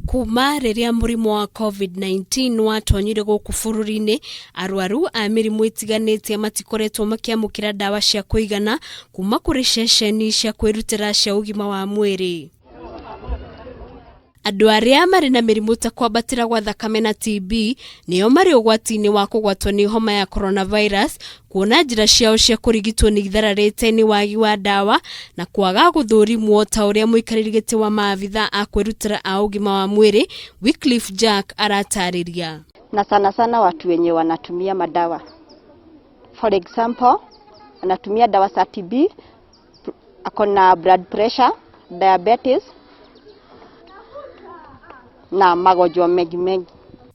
Kuma rĩrĩa mũrimũ wa COVID-19 watonyire gũkũ bũrũri-inĩ, arwaru a mĩrimũ ĩtiganĩte matikoretwo makĩamũkĩra ndawa cia kũigana kuma kũrĩ ceceni cia kwĩrutĩra cia ũgima wa mwĩrĩ. Andũ arĩa marĩ na mĩrimũ ta kwambatĩra gwa thakame na TB nĩo marĩ ũgwati-inĩ wa kũgwatwo nĩ homa ya coronavirus, kuona njĩra ciao cia kũrigitwo nĩ ithararĩte nĩ wagi wa ndawa na kwaga gũthũrimwo, ta ũrĩa mũikarĩri gĩtĩ wa maabitha a kwĩrutĩra a ũgima wa mwĩrĩ Wycliffe Jack aratarĩria. Na sana sana watu wenye wanatumia madawa. For example, anatumia dawa za TB, ako na blood pressure, diabetes na magonjwa mengi mengi.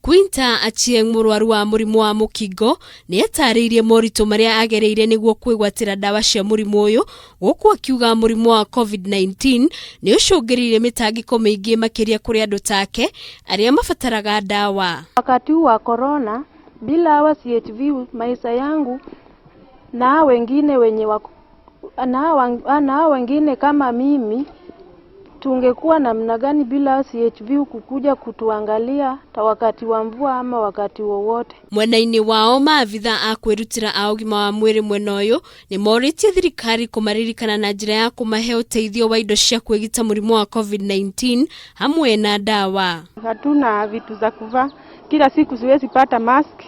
Quinta Achieng, mũrwaru wa mũrimũ wa mũkingo, nĩ atarĩirie moritũ marĩa agereire nĩguo kwĩgwatĩra ndawa cia mũrimũ ũyũ, gũkũ akiuga mũrimũ wa COVID-19 nĩ ũcũngĩrĩirie mĩtangĩko mĩingĩ, makĩria kũrĩ andũ take arĩa mabataraga ndawa. Wakati huu wa corona, bila hawa CHV, maisha yangu na hao wengine wenye wako, na hao wengine kama mimi, tungekuwa namna gani bila CHV kukuja kutuangalia ta wakati wa mvua ama wakati wowote? Mwena-inĩ wao, maabitha a kwĩrutĩra a ũgima wa mwĩrĩ mwena ũyũ nĩ morĩtie thirikari kũmaririkana na njĩra ya kũmahe ũteithio wa indo cia kwĩgita mũrimũ wa COVID-19 hamwe na ndawa. Hatuna vitu za kuvaa, kila siku siwezi pata mask.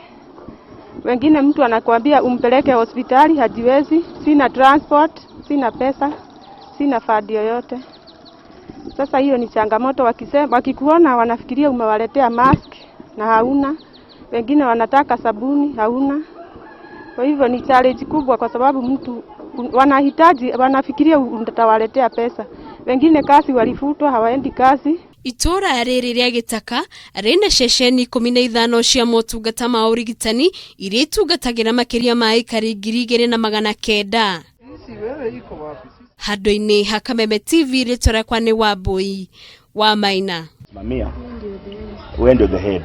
Wengine mtu anakuambia umpeleke hospitali, hajiwezi. Sina transport, sina pesa, sina fund yoyote. Sasa hiyo ni changamoto. Wakisema, wakikuona wanafikiria umewaletea mask na hauna. Wengine wanataka sabuni, hauna. Kwa hivyo ni challenge kubwa, kwa sababu mtu wanahitaji, wanafikiria utawaletea pesa. Wengine kazi walifutwa, hawaendi kazi. Itũra rĩrĩ rĩa Gĩtaka rĩna ceceni 15 cia motungata ma ũrigitani iria itungatagĩra makĩria ma aikari 2900. Handũ-inĩ ha Kameme TV, rĩtwa rĩakwa nĩ Wambui wa Maina. Mamia, wewe ndio the head.